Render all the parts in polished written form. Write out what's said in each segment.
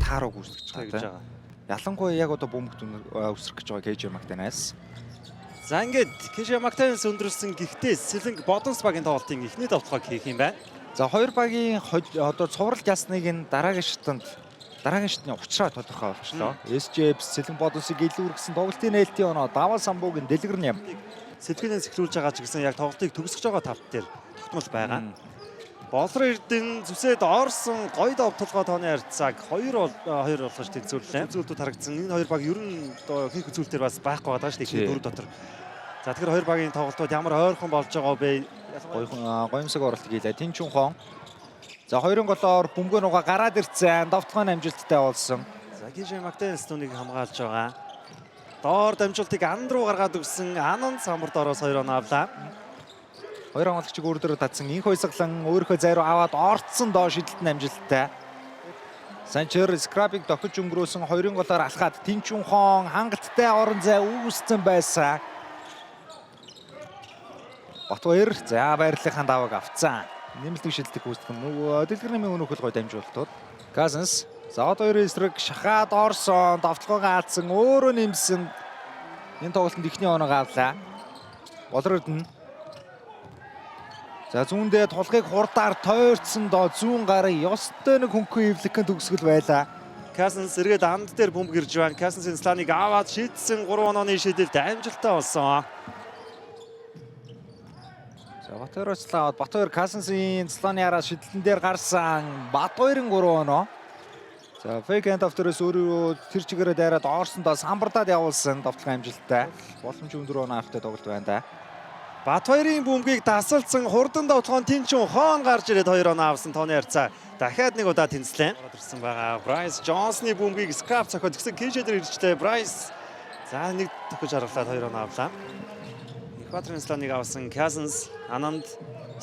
тааруу гүйцэтгэж Тэгж байгаа. байгаа. Ялангуяа яг одоо бөмбөгт өсрөх гэж байгаа KJ McDaniels. За ингээд KJ McDaniels өндөрлсөн, гэхдээ Сэлэнг Бодонс багийн тоглолтын эхний довтлогыг хийх юм байна. За, хоёр багийн одоо цуврал ясныг нь дараагийн шатанд, дараагийн шатны учраа тодорхой болчлоо. SJF Сэлэнг Бодонсыг илүүргэсэн тоглолтын нээлтийн оноо Даваа самбуугийн дэлгэр ням. Сэтгэлээс эхлүүлж байгаа ч гэсэн яг тоглолтыг төгсгөж байгаа тавт дээр тогтмол байгаа. Болор Эрдэн зүсээд орсон гоё довтолгоо, тооны харьцааг 2-2 болгож тэнцвэрлээ. Үзүүлэлтүүд харагдсан. Энэ хоёр баг ер нь одоо хийх үзүүлэлтээр бас байхгүй байгаа шүү дээ. Дөрөв дотор. За, тэгэхээр хоёр багийн тоглолтууд ямар ойрхон болж байгаа вэ? Гоёхон гоёмсог оролт хийлээ. Тинчүн хон. За, хоёрын голоор бөмбөгөө нугаа гараад ирсэн. Довтлогын амжилттай болсон. За, KJ McDaniels түүнийг хамгаалж байгаа. Доор дамжуултыг анд руу гаргаад өгсөн. Ананд самбар доороос хоёр оноо авлаа. Хоёр хамгаалагчийг өөр дөрөв татсан. Инх хоёсгалан өөрийнхөө зай руу аваад орцсон доо шидэлт нь амжилттай. Санчер скрабыг дохиж өнгөрөөсөн, хоёрын голоор алхаад Тинчүн хон хангалттай орон зай үүссэн байсан. Батбаяр за байрлалынхаа давааг авцсан. Нэмэлт шилдэг гүйцэтгэх нь нөгөө дэлгэр нэмийн өнөөхөл гой дамжуултууд. Казенс за одоо хоёр эсрэг шахаад орсон, довтлогоогоо алдсан, өөрөө нэмсэн. Энэ тоглолтод эхний оноогоо авлаа. Болор Эрдэнэ. За, зүүндээ тулгыг хурдаар тойрцсон доо зүүн гарын ёстой нэг хөнгөн эвлэгхэн төгсгөл байлаа. Касенс эргээд анд дээр бөмбөг ирж байна. Касенсийн сланыг аваад шийдсэн, 3 онооны шийдэлд амжилттай болсон. За, Батбаяр очлаа. Батбаяр Касенсийн цлооны араас шидэлтэн дээр гарсан. Батбаярын 3 оноо. За, fake hand off дээрээс өөрөө тэр чигээрээ дайраад орсон доо самбардаад явуулсан, довтлогын амжилттай. Боломж өндөр оноо автай тоглолт байна да. Батбаярын бөмбөгийг тасалдсан, хурдан довтлогоон Тинчүн хон гарч ирээд хоёр оноо авсан, тооны харьцаа дахиад нэг удаа тэнцлээ. Ороод ирсэн байгаа. Брайс Джонсны бөмбөгийг скрап цохиод тэгсэн, KJ дээр иржлээ. Брайс за нэг тохиж аргалаад хоёр оноо авлаа. Экваторын сланыг авсан Cousins Ананд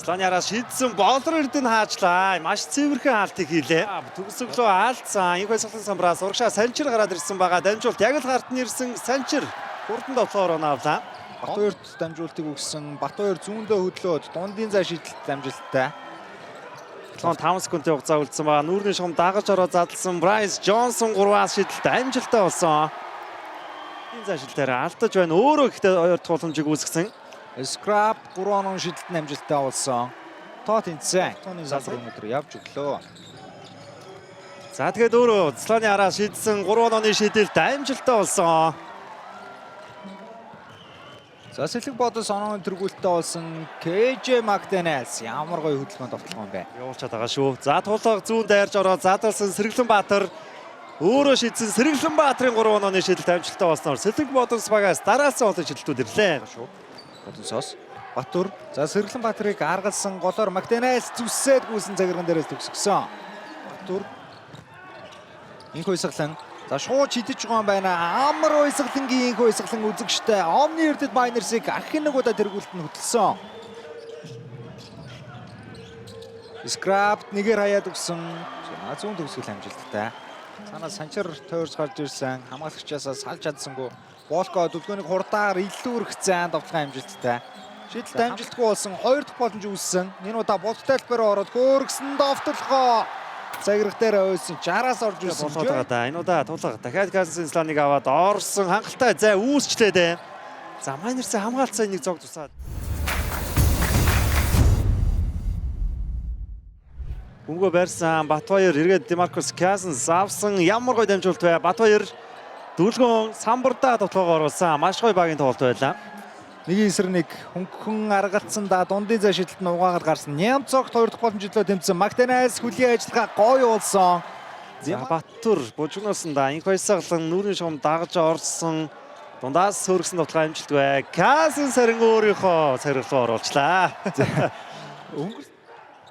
сланы араас шидсэн, Болор Эрдэнэ хаачлаа. Маш цэвэрхэн хаалтыг хийлээ. Төгсөглөө алдсан. Инх баясгалан самбраас урагшаа Санчир гараад ирсэн байгаа. Дамжуулт яг л гарт нь ирсэн Санчир хурдан довтлогоор оноо авлаа. Батбаярт дамжуултыг өгсөн. Батбаяр зүүндээ хөдлөөд дундын зай шидэлт амжилттай. 5 секундын хугацаа үлдсэн байгаа. Нүүрний шугам дагаж ороо задлсан Брайс Джонсон 3-аас шидэлт амжилттай болсон. Энэ зай шидэлтээр алдаж байна. Өөрөө гэхдээ хоёр дахь боломжийг үүсгэсэн. Scrap 3 оноо шидэлт нь амжилттай болсон. Тоо тэнцсэн. Тооны залбар өнөөдөр явж өглөө. За, тэгээд өөрөө цэцлааны араа шидсэн, 3 онооны шидэлт амжилттай болсон. За, Сэлэг Бодос онооны тэргүүлттэй болсон KJ McDaniels ямар гоё хөдөлгөөн довтлогоо юм бэ. Явуулчаад байгаа шүү. За, тулга зүүн дайрж ороо задлсан Сэргэлэн Баатар өөрөө шидсэн, Сэргэлэн Баатрын 3 онооны шидэлт амжилттай болсноор Сэлэг Бодос багаас дараалсан олон шидэлтүүд ирлээ. Шүү. Бодосоос Батүр за Сэргэлэн Баатрыг аргалсан, голоор McDaniels зүсээд гүйсэн, цагирган дээрээс төгсгсөн. Батүр, инх уйсгалан за шууд шидэж байгаа юм байна. Амар уйсгалангийн инх уйсгалан үзэгчтэй Omni Erдэд Miners-ыг ахин нэг удаа тэргүүлэлт нь хөтөлсөн. Scrap нэгээр хаяад өгсөн. За, зүүн төгсгөл амжилттай. Цаанаа Санчар тойрч гарч ирсэн. Хамгаалагчаасаа салж чадсангүй. Болко дүлгөөнийг хурдаар илүүрхсэн, довтлогын амжилттай. Шидэлт амжилтгүй болсон. Хоёр дахь боломж үүссэн. Энэ удаа булттай талбай ороод хөөргсөн, довтлогоо. Цагираг дээр ойсон. 60-аас орж ирсэн. Болоод байгаа да. Энэ удаа тулга дахиад Кассын сланыг аваад орсон, хангалттай зай үүсчлээ дээ. За, Майнерсын хамгаалцаа энийг зог тусаад. Бөмбөгөө барьсан Батбаяр эргээд Демаркус Касенс авсан, ямар гоё дамжуулалт бай. Батбаяр дүлгөөн самбардаа довтлогоо оруулсан. Маш гоё багийн тоглолт байлаа. Нэг эсрэг нэг хөнгөн аргалцсан да дундын зай шидэлт нь угаагаад гарсан. Нямцогт хоёр дахь боломж төлөө тэмцсэн. Мактенес хүлийн ажиллагаа гоё болсон. За, Баттүр бужигнуулсан да. Инх баясгалан нүүрний шугам дагаж орсон. Дундаас хөөргсөн, довтлогоо амжилтгүй. Касен сарин өөрийнхөө цагирал руу оруулчлаа.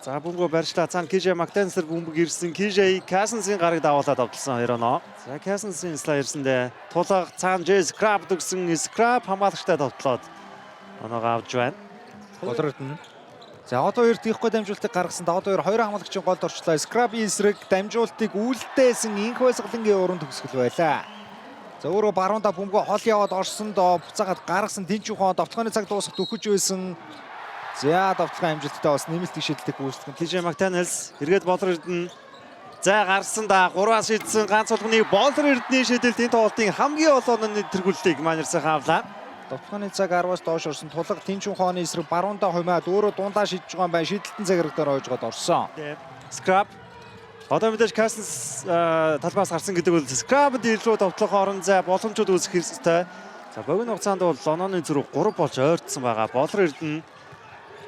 За, бөмбөгөө барьчлаа. Цаана KJ McDaniels бөмбөг ирсэн. KJ Cousins-ийн гарыг давуулаад авдалсан хоёр оноо. За, Cousins-ийн слай ирсэндээ тулга цаана J Scrap дөгсөн, Scrap хамгаалагчтай довтлоод оноогоо авч байна. Болор Эрдэнэ. За, одоо хоёр тийхгүй дамжуултыг гаргасан. Одоо хоёр хоёр хамгаалагчийн голд орчлоо. Scrap-ийн эсрэг дамжуултыг үлдээсэн, инх баясгалангийн уран төгсгөл байлаа. За, өөрөө баруунда бөмбөгөө хол яваад орсон доо буцаагаад гаргасан, Тинчүүхэн довтлогооны цаг дуусах дөхөж байсан. За, довтлогын амжилттай бас нэмэлт шийдэлтийг гүйцэтгэн. KJ McDaniels эргээд Болор Эрдэнэ. Зай гарсан да 3-аас шидсэн ганц болгоны Болор Эрдэнэ шидэлт энэ тоглолтын хамгийн олон онооны тэргүүллийг Майнерсын авлаа. Довтлооны цаг 10-аас доош орсон. Тулга Тэнчүн хооны эсрэг баруундаа хумаад өөрөө дундаа шидэж байгаа юм байна. Шидэлтэн цагирагдаар ойжгоод орсон. Scrap одоо мэдээж Касенс талбаас гарсан гэдэг бол Scrap-д илүү довтлохын орон зай боломжууд үүсэх хэрэгтэй. За богино хугацаанд бол онооны зөрүү 3 болж ойртсон байгаа. Болор Эрдэнэ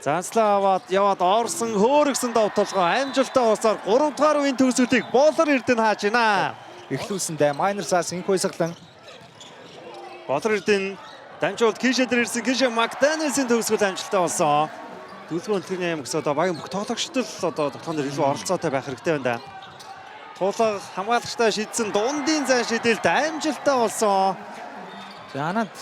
занслаа аваад яваад орсон хөөргсөн довтлогоо амжилттай болсоор 3 дугаар үеийн төгсгөлийг Болор Эрдэнэ хааж байна. Эхлүүлсэндээ Майнерсаас инх хуйсгалан Болор Эрдэнэ дамжуулт Кишэ дээр ирсэн. Кишэ Макданелсийн төгсгөл амжилттай болсон. Дүлгөө өнтгөний аймаг гэсэн одоо багийн бүх тоглогчдод л одоо тоглоом дээр илүү оролцоотой байх хэрэгтэй байна да. Тулга хамгаалагчтай шидсэн дундын зай шидэлт амжилттай болсон. За анаад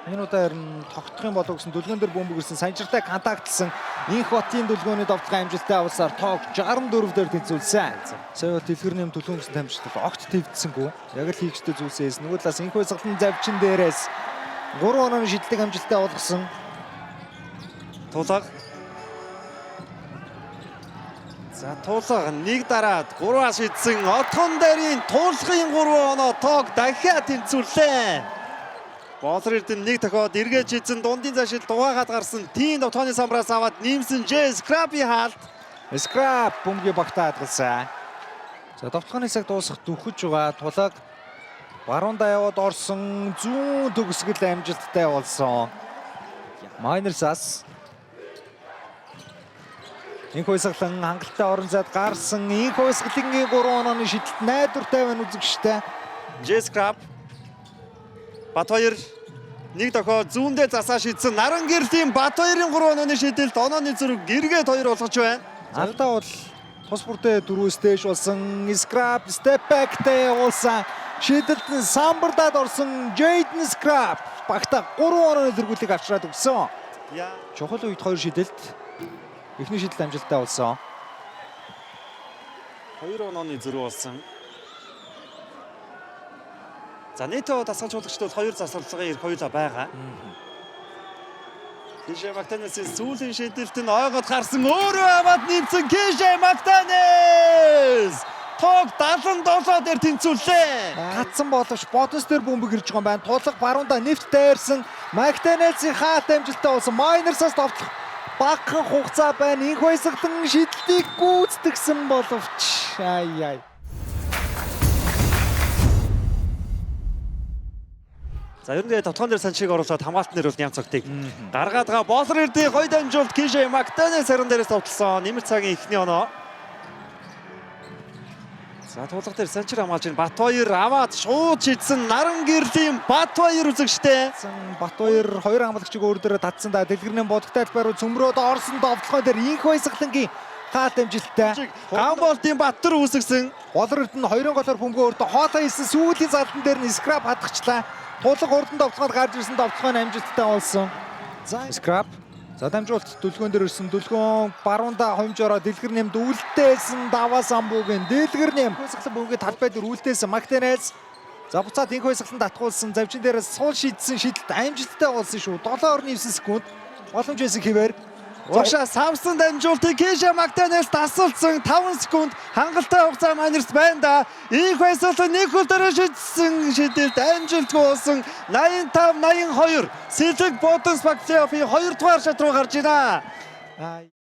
энэ удаа ер нь тогтох юм болов гэсэн дүлгэн дээр бөмбөг ирсэн. Санжиртай контактлсан инх Батын дүлгөөний довтлогын амжилттай авсаар тоог 64 дээр тэнцвүүлсэн. Сая бол дэлгэр нэм дүлгөөн гэсэн тамирчид огт твдсэнгүй. Яг л хийх ёстой зүйлсээс нөгөө талаас инх хуйсгалан завчин дээрээс 3 онооны шидэлтийг амжилттай болгосон. Тулга. За тулга нэг дараад 3-аас шидсэн отхон дээрийн тулгын 3 оноо тоог дахиад тэнцвүүллээ. Болор Эрдэнэ нэг тохиод эргэж шидсэн дундын зашил дугаагаад гарсан. Тийм тооны самбраас аваад нэмсэн Ж Скрапи хаалт. Скрап бөмбөгийг багтаа хадгалсан. За довтлогын цаг дуусах дөхөж байгаа. Тулаг баруундаа яваад орсон зүүн төгсгөл амжилттай болсон. Майнерсаас инх хуйсгалан хангалттай орон зайд гарсан. Инх хуйсгалангийн 3 онооны шидэлт найдвартай байна үзэгчтэй. Ж Скрап. Батбаяр нэг тохиод зүүндээ засаа шидсэн. Наран гэрлийн Батбаярын 3 онооны шидэлт онооны зөрөг гэргээд хоёр болгож байна. Алдаа бол тус бүртээ дөрвөөс дээш болсон. Скрап step back-тэй явуулсан. Шидэлт нь самбардаад орсон Jayden Scrap багта 3 онооны тэргүүлийг авчираад өгсөн. Чухал үед хоёр шидэлт. Эхний шидэлт амжилттай болсон. 2 онооны зөрүү болсон. За нийтээ дасгалжуулагчид бол 2 засварлагын эрх хоёулаа байгаа. Кишэ Мактанесийн сүүлийн шидэлт нь ойгод гарсан өөрөө аваад нэмсэн Кишэ Мактанес! Тоог 77 дээр тэнцвүүллээ. Татсан боловч бодос дээр бөмбөг ирж байгаа юм байна. Тулга баруундаа нэвт дайрсан. Мактанелсийн хаалт амжилттай болсон. Майнерсаас довтлох багахан хугацаа байна. Инх баясгалан шидэлтийг гүйцэтгсэн боловч ай ай. За ер нь тэгээ товтгоон дээр санчиг оруулаад хамгаалтан дээр бол ням цогтыг гаргаад байгаа. Болор Эрдэнэ гоё дамжуулт Кишэ Мактанес саран дээрээс товтлсон. Нэмэлт цагийн эхний оноо. За туулга дээр санчир хамгаалж байна. Батбаяр аваад шууд шидсэн наран гэрлийн Батбаяр үзэгчтэй. Батбаяр хоёр хамгаалагчийг өөр дээрээ татсан да. Дэлгэрнэн бодогтой талбай руу цөмрөөд орсон довтлогоо дээр инх баясгалангийн хаалт амжилттай. Гамболтын Баттар үүсгэсэн. Болор Эрдэнэ хоёрын голоор бөмбөгөө өөртөө хоолой хийсэн сүүлийн задлан дээр нь скрап хадгачлаа. Тулга хурдан довтлогод гарч ирсэн довтлогоо нь амжилттай болсон. За скрап за дамжуулт дүлгөөн дээр ирсэн дүлгөөн баруунда хомж ороо дэлгэр нэмд үлдээсэн даваа самбуугийн дэлгэр нэм. Хуйсгалан бөмбөгийг талбай дээр үлдээсэн Мактенес. За буцаад инх хуйсгалан татгуулсан завчин дээрээс сул шидсэн шидэлт амжилттай болсон шүү. 7.9 секунд боломж байсан хэвээр. Урагшаа самсан дамжуултыг Кишэ Мактанес тасалсан 5 секунд хангалттай хугацаа Майнерс байна да. Инх баясгалан нэг хөл дээр шидсэн шидэлт амжилтгүй болсон 85 82 Сэлэг Боденс баг плей-оффын 2 дугаар шат руу гарч байна. Аа.